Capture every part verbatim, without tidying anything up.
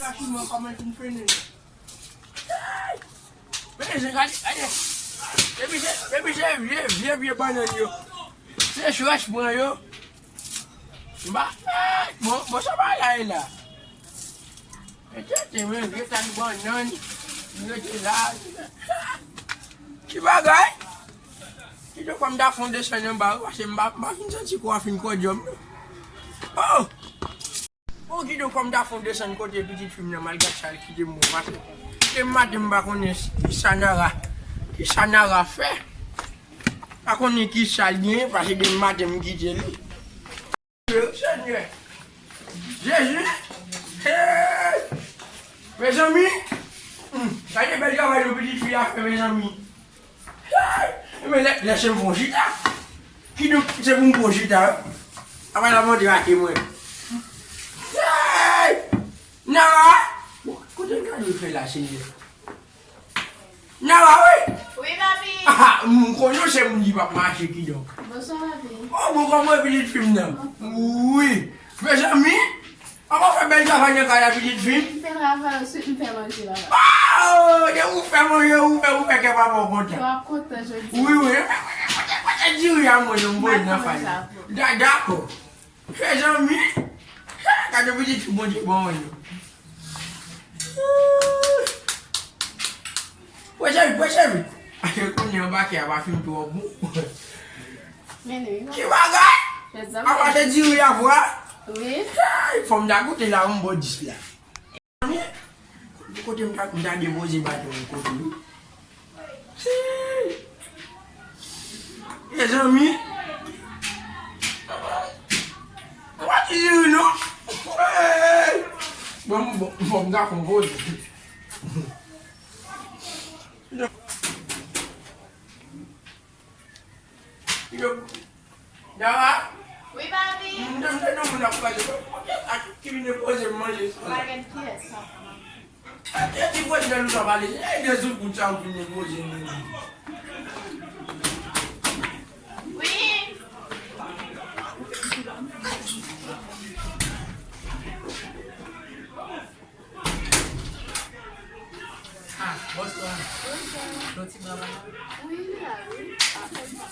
Fasilman kòman fin fini. Men, gade, gade. Depi se, depi se vye, vye, vye bannann yo. Se chwèch mwen yo. M pa, bon, bon, sa bagay la. Etete, men, vye tan bannann. Rete la. Ki bagay? Kidonk, fò m ta fè yon desann anba, wi, paske m pa, m pa fin santi kò a fin kòdyòm, non. Oh! Bon, kidonk, fò m ta fè yon desann kote pitit fi m nan, m al gad sa l kite m, paske depi maten m pa konnen ki sa Nara, ki sa Nara fè. Pa konnen ki sa l genyen, paske depi maten m kite li. Senyè Jezi! Hey! Mezanmi! Hmm, gade bèl travay yon pitit fi a fè, mezanmi! Hey! Men lè, lèse m fè yon chita. Kidonk, se pou m fè yon chita, wi. Apre sa, Bondye rate mwen. Hey! Nara! Bon, kote gade w fè la, Senyè? Nara, wi! Wi, papi. Ah, m konnen w se moun ki p ap mache, kidonk. Bonswa, papi. Oh, bon, kòman w ye, pitit fi m nan? Wi. Mezanmi, papa fè bèl travay nan kay la, pitit fi m. M fè travay, answit m fè manje, papa. Oh, depi ou fè manje, ou fè, ou fè kè papa w kontan. Papa kontan jodi. Wi, wi. Kote, kote diri a mwen, non, m voye nan fay. Da-, dakò. Mezanmi, gade pitit fi Bondye ban mwen yo. Pwese vit, pwese vit. Kounye a anbake a pa fin twò bon. Men wi. Ki bagay? Apa se diri a vwa? Wi. Fò m ta goute la, m bò dis la. Kote m ta, m ta depoze baton an kote wi. Mezanmi. Mwen pa di ri non. Bon, bon, bon, m ta fè yon poze. Yo, Dara? Wi, papi. M te, m te nan moun ap pale. Ak ki vin poze m manje sa la. Pa gen pyès, papa. Ak ki, ki prezidan nou sa pale? E de sou kout sa ou vin poze m. Wi. Ah, bonswa. Bonswa. Yon ti bwa la. Wi, li la, wi. Ah, yon ti bwa.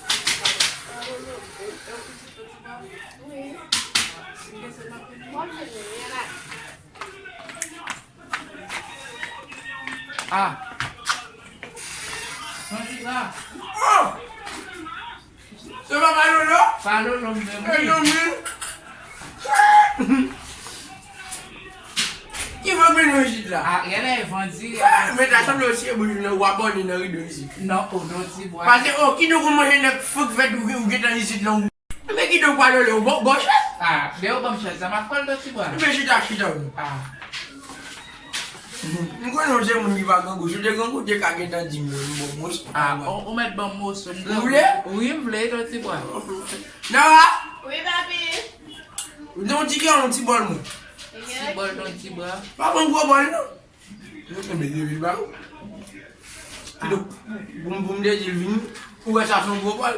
Wi. Mwen vini, li la. Ah. Yon ti bwa. Oh! Se pa pa Lolo? Pa Lolo, m menm, wi. E non, men. Ki van mennen isit la? Ah, genlè e van diri. Ah, men ta sanble osi e bouj nan w abòne nan rido isit. Non, o non, ti bwa. Paske, oh, kidonk ou manje nèg frik fèt ou, ou gentan isit la. Men kidonk pa Lolo, bon, bon chèz. Ah, men ou ban m chèz la, m ap pran l, ti bwa. Men chita, chita, wi. Ah. M konnen w se moun ki pa grangou. Si w te grangou, w te ka gentan di m, m bon, bon, se pa mwen. Ah, ou, ou mèt ban m moso. M vle? Wi, m vle, yon ti bwa. Nara? Wi, papi. Yon ti kè, yon ti bòl, mwen. Ti bòl, yon ti bwa. Pa pran gwo bòl, non. Mwen te mete vil ba ou. Kidonk, pou m, pou m te di l vini, ou wè sa se yon gwo bòl.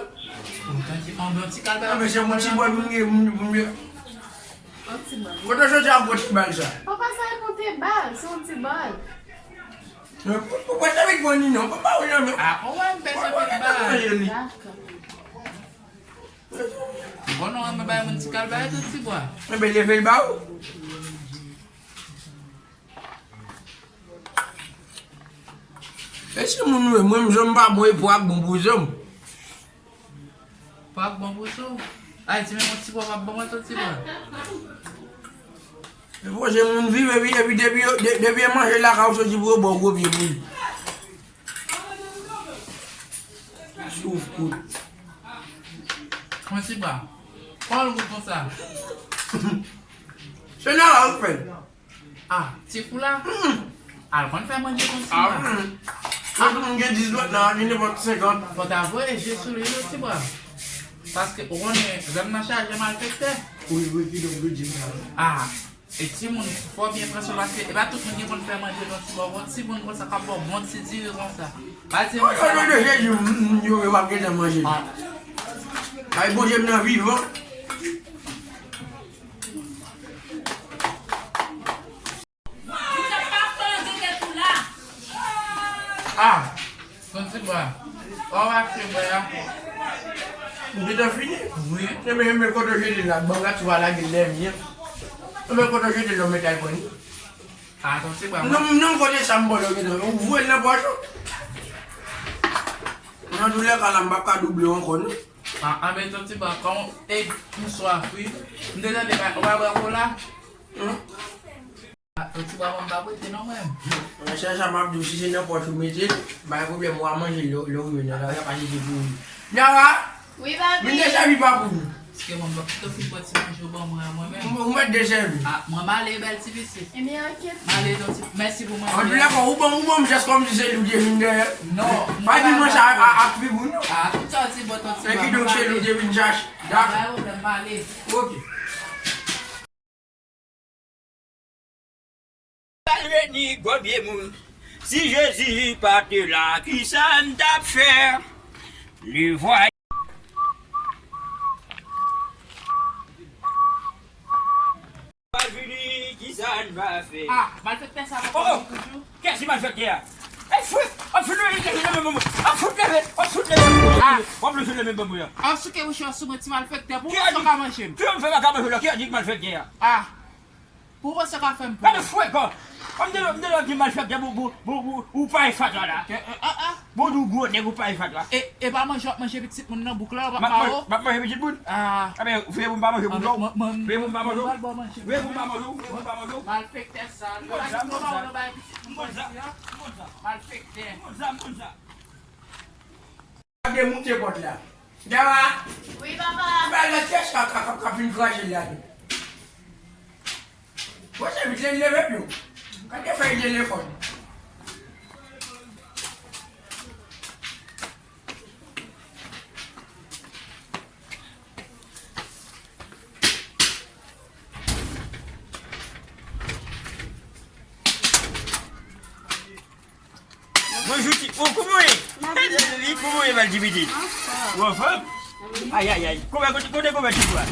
Yon ti, yon ti kalbè. Ah, men se yon ti bòl, mwen, mwen, mwen. Yon ti bòl. Kote w soti ak gwo ti bal sa? Papa, sa e konte bal, se yon ti bòl. Men pou, pou, pou te vin pran li non, papa ou nan men. Ah, ou wè m pèse vin bal. Dakò. Bon, non, mwen bay moun ti kalbè, tout ti bwa. Enben, leve l ba ou. E si moun ou ye, mwen, m zòm pa bon, e pwa k bon pou zòm. Pwa k bon pou zòm? Ay, di men yon ti pwa, pa bon, mwen, yon ti pwa. E pwoche moun viv, epi, epi depi yo, de-, depi yo manje lakay ou soti pou yo ba w gwo pye pou li. Souf kout. Yon ti pwa. Kòl gou konsa. Se nan la ou fè l. Ah, ti fou la. Al konn fè manje konsa. Ah, wi. Tout moun gen diz dwèt la, gen nenpòt senkant. Fò ta voye je sou li, wi, ti bwa. Paske, ou konnen, zam nan chaje malfektè. Wi, wi, ki donk, wi, di sa. Ah, e timoun, fò byen pran swen, paske e pa tout moun ki konn fè manje non, ti bwa. Bon timoun konsa k ap ba w bon ti diri konsa. Pa di m sa. O non de Jezi, m, m, yo, yo p ap gentan manje. Ah. Ay, Bondye m nan vivan. Ah, Ton Tibwa, w ap achte bwè a? Ou gentan fini? Wi. Enben, enben, kote w jete l la? Bon, gad, ou va lage l dèyè m, yen. Enben, kote w jete l la, w mete al pran li? Ah, Ton Tibwa, non, non, kote sa m ba w la, ou gentan, ou voye l nan pòch ou? Nan toulèka la, m p ap ka double w ankò, non. Ah, enben, Ton Tibwa, kòm, e, m swaf, wi. M te tande, ou pa bwè kola? Hmm? Ah, Ton Tibwa, mwen m pa prete non, mwen. Monchè, sa m ap di w, si se nan pòch ou mete l, bay pwoblèm, w a manje l lè, lè w rive nan lari a, paske se pou ou. Nara! Wi, papi. Vin desèvi pa pou nou. Paske mwen, mwen pito fin pran ti manje w ban mwen an, mwen menm. Ou, ou mèt desèvi. Ah, mwen m ale, bèl ti pitit. Ebyen, oke. M ale, Ton Tibwa. Mèsi pou manje a. An tou lè ka, ou ban, ou ban m jès kòmsi se li w te vin dèyè. Non. Pa di mwen sa a, a, ak figi w, non. Ah, tout sa w di bon, Ton Tibwa. E kidonk, se li w te vin chache. Dakò. Pa gen pwoblèm, m ale. Oke. Pral vini gwo vye moun. Si Jezi pa te la, kisa n t ap fè? Li vwa. Pral vini, kisa n va fè? Ah, malfektè sa poko vini toujou? Kiyès ki malfektè a? Ey, fout! Ap fout leve, leve, leve, leve, ap fout leve, ap fout leve. Ah. W ap leve, leve, leve, leve. Ap souke mouche sou mwen, ti malfektè, pou w panse w ka manje m. Ki m fè m ka manje w la? Kiyès ki malfektè a? Ah. Pou w panse w ka fè m pè. Gade frekan! An m te, m te di malfektè pou, pou, pou, pou, ou pa e fatra la. Ke, eh, ah, ah. Bon, nou gwo nèg ou pa e fatra. E, e pa manje w ap manje pitit moun nan bouk la, w ap manje. M ap manje pitit moun? Ah. Enben, veye pou m pa manje bouk la. Veye pou m pa manje w. Veye pou m pa manje w. Veye pou m pa manje w. Veye pou m pa manje w. Malfektè sal. M konn sa, m konn sa. M konn sa, m konn sa. Malfektè. M konn sa, m konn sa. Gade moute pòt la. Dara! Wi, papa. Ba lòt kèch ka, ka, ka, ka vin krache l ladan. Bon, se vit lè l leve pye w. Gade fèy telefòn. Bonjou, ti, oh, kouman w ye? Kouman w ye, bèl ti pitit? Ou anfòm? Ay, ay, ay. Kouman, kote, kote, kouman ti bwa?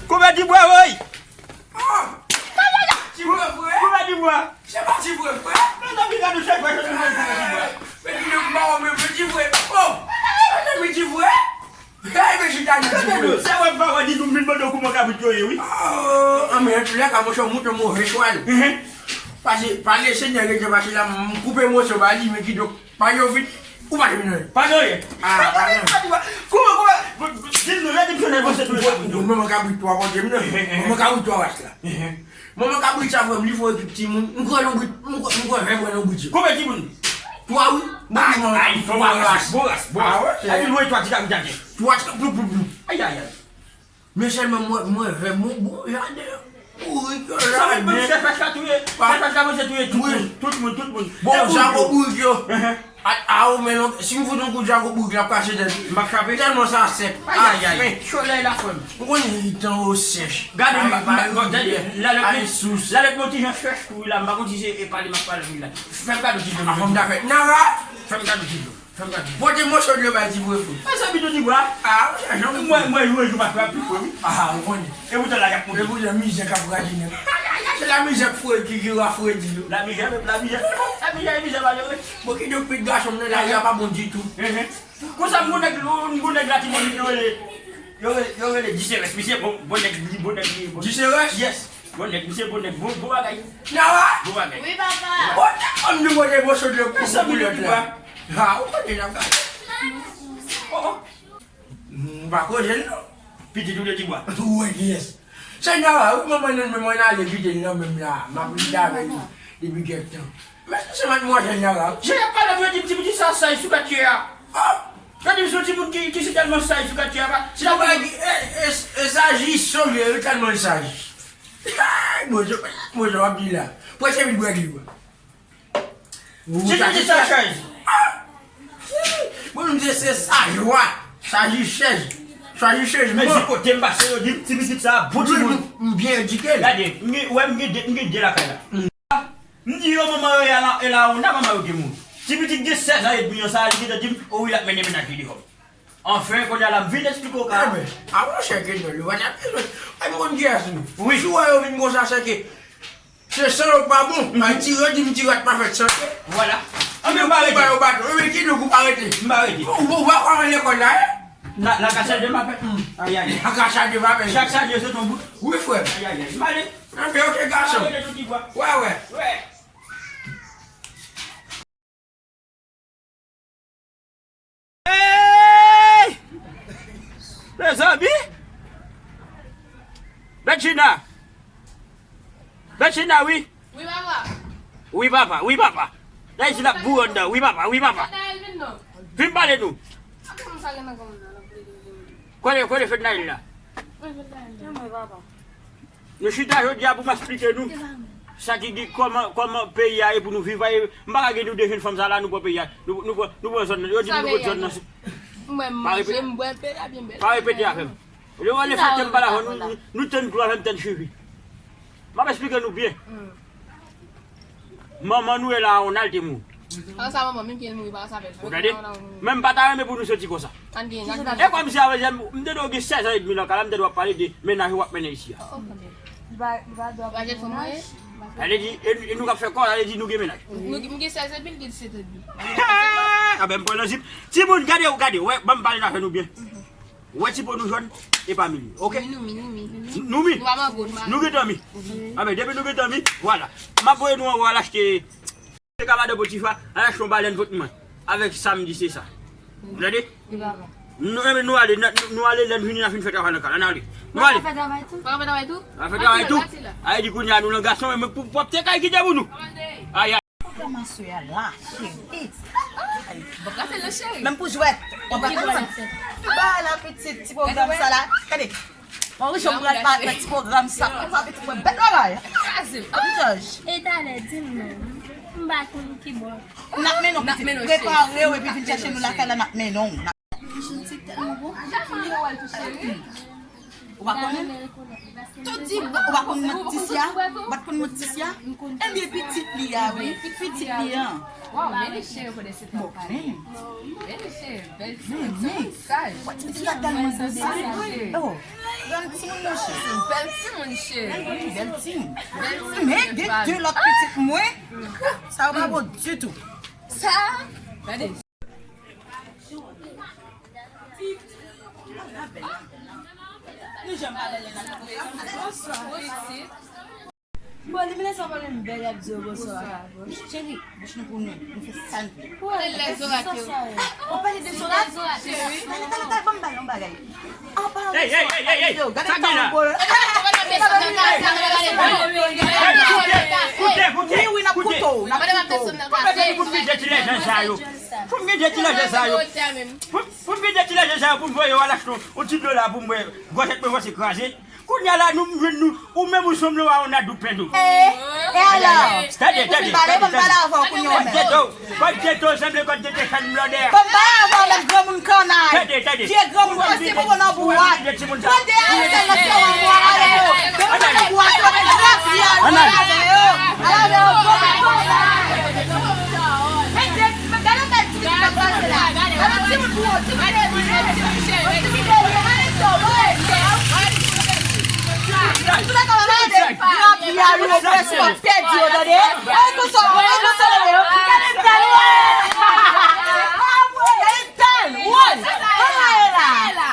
Kouman ti bwa, woy? Ah! Ti bwa, frè? Kouman ti bwa? Se pa ti bwa, frè? Non, non, mi gade, se pa ti bwa, kouman ti bwa? Men ki nèg mawon, men ti bwa. Oh! Men ti bwa. Hey, men chita nou ti bwa. Se wè pa wè di nou vin mande w kouman kabrit yo ye, wi. Oh, ah, men antoulèka, monchè, w monte move chwal. Mhm. Pase, pale Senyè rete pase la, m koupe moso ba li, men kidonk, pa yo vit, ou pa jwenn anyen. Pa gen anyen. Ah, pa gen anyen. Kouman, kouman, di m non, lè di m jwenn avanse tou lè sa. Ou konn manman kabrit twa kote m nan. Manman kabrit twa ras la. Manman kabrit sa, frè m, li fè ekip timoun. M kwè lonbrit, m kwè, m kwè ven pran lonbrit yo. Konbyen timoun? Twa, wi. Bon, ay, bon ras, bon ras, bon ras. Ah, wè, epi lwen twa ti kabrit la gen. Twa ti kabrit, bloup, bloup, bloup. Ay, ay, ay. Men sèlman mwen, mwen vè m bon jaden. Bourik yo jaden. Sèfèch la touye. Sèfèch la manje touye tout moun, tout moun, tout moun. Bon, jako bourik yo. A, a, ou men non, si m fout yon kout jako bourik la ap kache tèt. M ap chape. Tèlman sa sèk. Ay, ay, ay. Solèy la frè m. Ou konn tan yo sèch. Gade, m, m, bon, gade, lalèt mwen ti jan chèch tou la, m pa konn si se e pale m ap pale wi la. Fè m gade ti jan. Fè m gade. Nara. Fè m gade ti jan. Pote moso dlo bay ti bwa fre. Mezanmi, Ton Tibwa. Ah, ou chèche yon. Mwen, mwen, jwe jou matrap pi fre, wi. Ah, ou konnen. E poutan la y ap monte. E poutan mizè k ap raje nèg. Ay, ay, ay, se la mizè k fre, ki, ki rafredi yo. La mizè, la mizè. La mizè, mizè malere. Bon, kidonk, pitit gason m nan, la, y a pa bon ditou. Konsa, m gon nèg, m gon nèg la, ti moun, yo rele, yo rele, yo rele Diserès. Misye bon, bon nèg, li bon nèg, li bon. Diserès? Yes. Bon nèg, misye bon nèg, bon, bon bagay. Nawa? Bon bagay. Wi, papa. Bon, an nou voye moso dlo pou, pou lòt la. Ha, ou konnen n ap gade. Oh, oh. M pa koze l non. Pitit ou de Tibwa. Wi, yes. Se Nawa, wi, manman nan, men mwen ale kite l nan menm la. M ap rete avè l depi kèk tan. Men se madmwazèl Nawa. Se y ap pale pou yo di m ti pitit sa saj sou katye a. Oh! Yo di m se yon timoun ki, ki si tèlman saj sou katye a, pa. Se yon bagay ki, e, e, e saj li sove, wi, tèlman l saj. Ay, Bondye, Bondye, w ap di la. Prèske vin bwè dlo. Ou se pitit sa chèz. Ah! Mwen menm se, se sajwa. Saji chèz. Saji chèz. Men si kote m pase, yo di m ti pitit sa bon timoun. M byen edike l. Gade, m gen, wè m gen de, m gen de lakay la. M di yo manman yo e la, e la ona manman yo gen moun. Ti pitit gen sèz an edmi an sa, li gentan di m, o wi, l ap mennen mennaj li dehò. Anfen, kounye a la, m vin eksplike w ka. Enben, a monchè, ke nèg yo pa t ap bezwen. Ay, m konn kiyès nou. Wi. Si w wè yo vin konsa, se ke se san yo k pa bon. Mhm. Ay, ti rat, di m ti rat pa fèt sante. Vwala. Anben, ou pa rete. Ou ba yo baton. Wi, men ki nou pou pa rete? M pa rete. Ou, ou pa konn lekòl la, eh? La, la ka chaje m apèl. Ay, ay, ay. La ka chaje m apèl. Chak chaje se ton bout. Wi, frè. Ay, ay, ay. M ale. Anben, ok, gason. M ale tout ti bwa. Wè, wè. Wè. Hey! Mezanmi! Bedjina! Bedjina, wi! Wi, papa. Wi, papa. Wi, papa. Dayiti l ap boure anndan. Wi, papa. Wi, papa. Fednaelle vin non. Vin pale nou. Kote, kote Fednaelle la? Wi, Fednaelle. Mwen, papa. Nou chita jodi a pou m eksplike nou sa ki gen kòman, kòman peyi a ye pou nou viv. M pa ka gen nou de jèn fanm sa la, nou pran peyi a. Nou, nou pran, nou pran zòn nan. Yo di nou, nou pran zòn nan. Mwen, m manje, m bwè, peyi a byen bèl. Pa repete avè m. Lè w ale fache m pale avè w, nou, nou, nou tann klou avè m tann chivi. M ap eksplike nou byen. Manman nou e la, Ronald te mouri. An sa manman, menm ke l mouri, pa sa fè. Ou tande? Men m pa ta renmen pou nou soti konsa. E kòmsi avè m te dwe gen sèz an edmi nan kay la, m te dwe ap pale de mennaj ou ap mennen isi a. Sa vle di, e, e nou k ap fè kò, sa vle di nou gen mennaj. Nou gen, m gen sèz edmi, l gen disèt edmi. Anben, m pran nan zip. Timoun, gade, gade, wè, ban m pale nan afè nou byen. Wè ti po nou jòn, e pa Mimi, ok? Noumi, Noumi, Noumi. Noumi? Nou pa mango, nou pa. Nou gen tanmi. Anben, depi nou gen tanmi, vwala. M ap voye nou anwo al achte. Se ka madan Potifa, al achte yon balèn pot mwen. Avèk sa m di se sa. Ou tande? Nou, nou ale, nou, nou ale, lè n vini, n a fin fè travay nan kay la, n ale. Nou ale. N a fè travay tou? N a fè travay tou? N a fè travay tou. Ay, di kounye a nou nan gason, men pou pwòpte kay kite pou nou. Ay, ay. Pwogram aswè a la, cheri. Menm pou jwèt. Ou pa konn sa. Ba la pitit ti pwogram sa la. Gade. Mwen wi, jan m pral pa nan ti pwogram sa. Konsa pitit mwen bèt bagay. Kraze. Wi, Jòj. E talè, di m non. M pa konn ki bò. N ap mennen w pitit. Prepare w epi vin chèche nou lakay la, n ap mennen w. Janti tèlman bon. Ou pa konnen? Tout di ou pa konn mwen ti Sya? Ou pa t konn mwen ti Sya? Ebyen pitit li a wi, pitit li a. Waw, men li cheri pou de se tan pale. Men li cheri, bèl timoun, timoun saj. Pitit la tèlman dosi. Oh, grann timoun monchè. Bèl timoun cheri. Bèl timoun. Bèl timoun. Men gen de lòt pitit mwen. Sa yo pa bon ditou. Sa. Gade. Bon, li menm sa pale m bèl, y ap di yo bonswa. Cheri, bouch nou pou nou, nou fè sa n vle. Pale de Zorat yo. Ou pale de Zorat? Cheri. Talè, talè, talè, ban m ba yo yon bagay. Hey, hey, hey, hey, hey. Sa k gen la? Koute, koute, koute. Koute, koute. Pou m vide ti lèzan sa yo. Pou m vide ti lèzan sa yo. Pou, pou m vide ti lèzan sa yo, pou m voye yo al achte yon ti dlo la pou m bwè. Gwòchèt mwen kòmanse kraze. Kounye a la, nou jwenn nou, ou menm ou sanble a yon nadou pen dlo. E, e alò? Tande, tande, tande, tande. Kòd geto, kòd geto, sanble kòd geto fè m blòdè a. Ban m pale avè w menm granmoun kannay. Tande, tande. Vye granmoun pase popo nan bwat. Tande a, se nan se yon bwat avè yo. Yo pran nan bwat yo, men grap li a yo. Ala avè yo, bon, bon, bon. Gade yon bèl timoun k ap pase la. Gade timoun pou yo, timoun de li, timoun de li, timoun de li. Gade yo, gade yo. Tout sa k ap pase, grap li a yo, prèske w ap pèdi yo, tande. Ay, konsa, ay, konsa, tande. Gade bèl, woy. Gade bèl, woy. Kòman e la?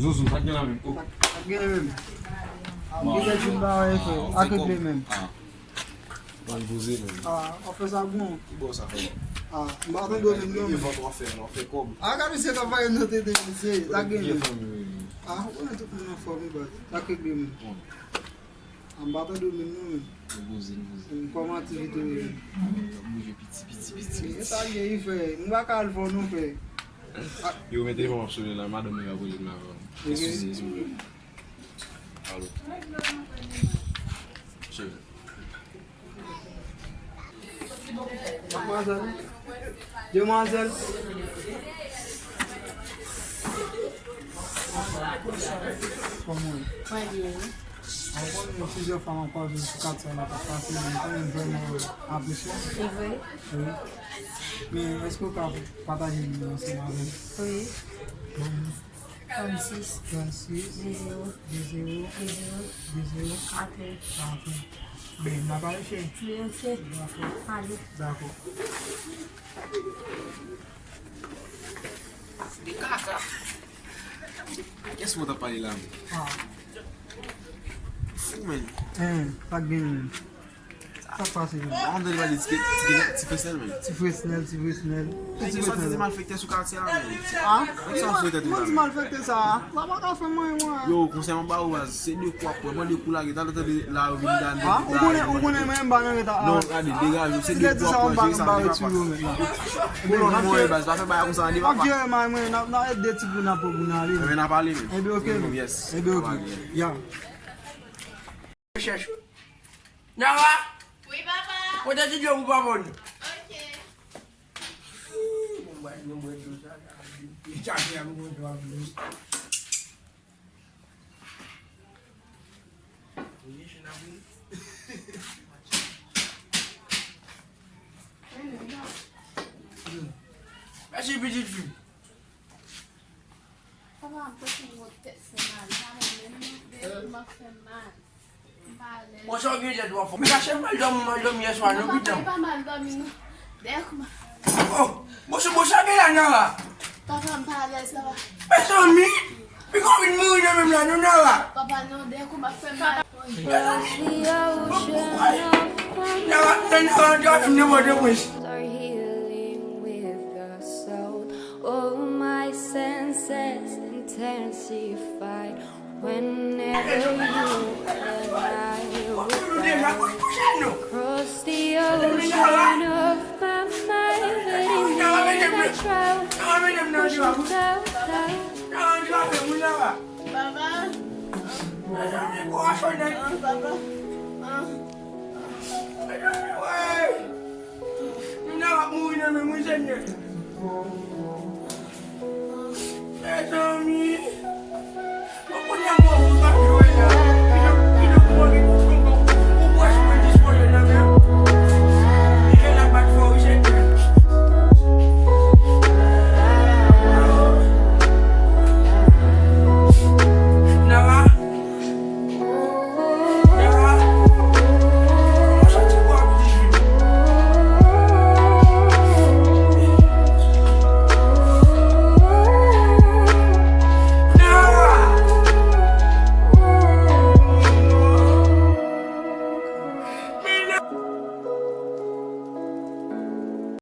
Zouzou, sa k gen la menm? Oh. Sa k gen la menm? Bon. Li te di m pa wè frè. Ak regle menm. Ah. Mwen poze menm. Ah, w ap fè sa bon. Ki bò sa fè? Ah, m pa tande w menm non. E vant w ap fè, w ap fè kòb. Ah, gade se travay nan tete mesye. Sa k gen menm? Ah, ou konnen tout moun anfòm wi baz. Sa k regle menm? Bon. M pa tande w menm non, men. Nou poze, nou poze. Kòman aktivite yo ye? Yo ap bouje piti, piti, piti, piti. E sa l ye, wi, frè. Nou pa ka al fò non, frè. Yo, men telefòn m ap sone la, madanm mwen ap rele m la, frè. Eskize, silvouplè. Alo. Cheri. Madmwazèl. Demwazèl. Kòman w ye? Mwen byen, wi. Ou konnen plizyè fwa m ap kwaze w sou kat sa la k ap pase, men m konnen m vrèman apresye w. Se vre? Wi. Men èske w ka pataje nimewo ansanm avè m? Wi. Trannsis. Trannsis. De zewo. De zewo. De zewo. De zewo. Katrè. Katrè. Ben, n ap ale, cheri. Mèsi. Dakò. Ale. Dakò. Kiyès mwen t ap pale la menm? Ah. Fou, menn. Hein, pa t gen. Sa k pase menm? An de li pale ti, ti, ti Fresnel menm. Ti Fresnel, ti Fresnel. Nèg yo sòti di malfektè sou katye a menm. Ah? Nèg sa fè tèt ou la menm. Mwen di malfektè sa. Sa pa ka fè mwen, mwen. Yo, konsèy mwen ba ou baz, se de kou ap pran, mande kou lage, talè tande la yo vin dan. Ah, ou konnen, ou konnen mwen m pa nan reta. Non, gade, degaje w, se de kou ap pran, jere sa, m pa pa. Pou lòt mwen, baz, pa fè bagay konsa, ande papa. Ok, man, mwen, n ap, n ap ede ti pou n ap pou n ale. Ebyen, n ap ale menm. Ebyen, ok, men. Yes. Ebyen, ok. Ya. Chèch. Nara! Wi, papa. Pote ti dlo pou papa w. Ok. Mwen bwè, mwen bwè dlo sa, sa, li chache a, mwen bwè dlo a pou li. Mèsi, pitit fi. Papa, m santi m tèt fè mal. Pa mwen menm non, dèyè kou m ap fè m mal. M pa alèz. Bon, sa w gen tèt w ap fè. M kache m mal dòmi, m mal dòmi yè swa, non, pitit. Papa, m pa mal dòmi, non. Dèyè kou m ap. Oh, bon, se bon, sa gen la, Nara. Papa, m pa alèz, papa. Mezanmi, piga w vin mouri nan menm la, non, Nara. Papa, non, dèyè kou m ap fè m mal. Nara, Nara, Nara, Nara, Nara. Are healing with the soul. All my senses intensified whenever you and I were out. Cross the ocean of my mind, but in the end I drown, drown, drown, drown. Baba. Baba.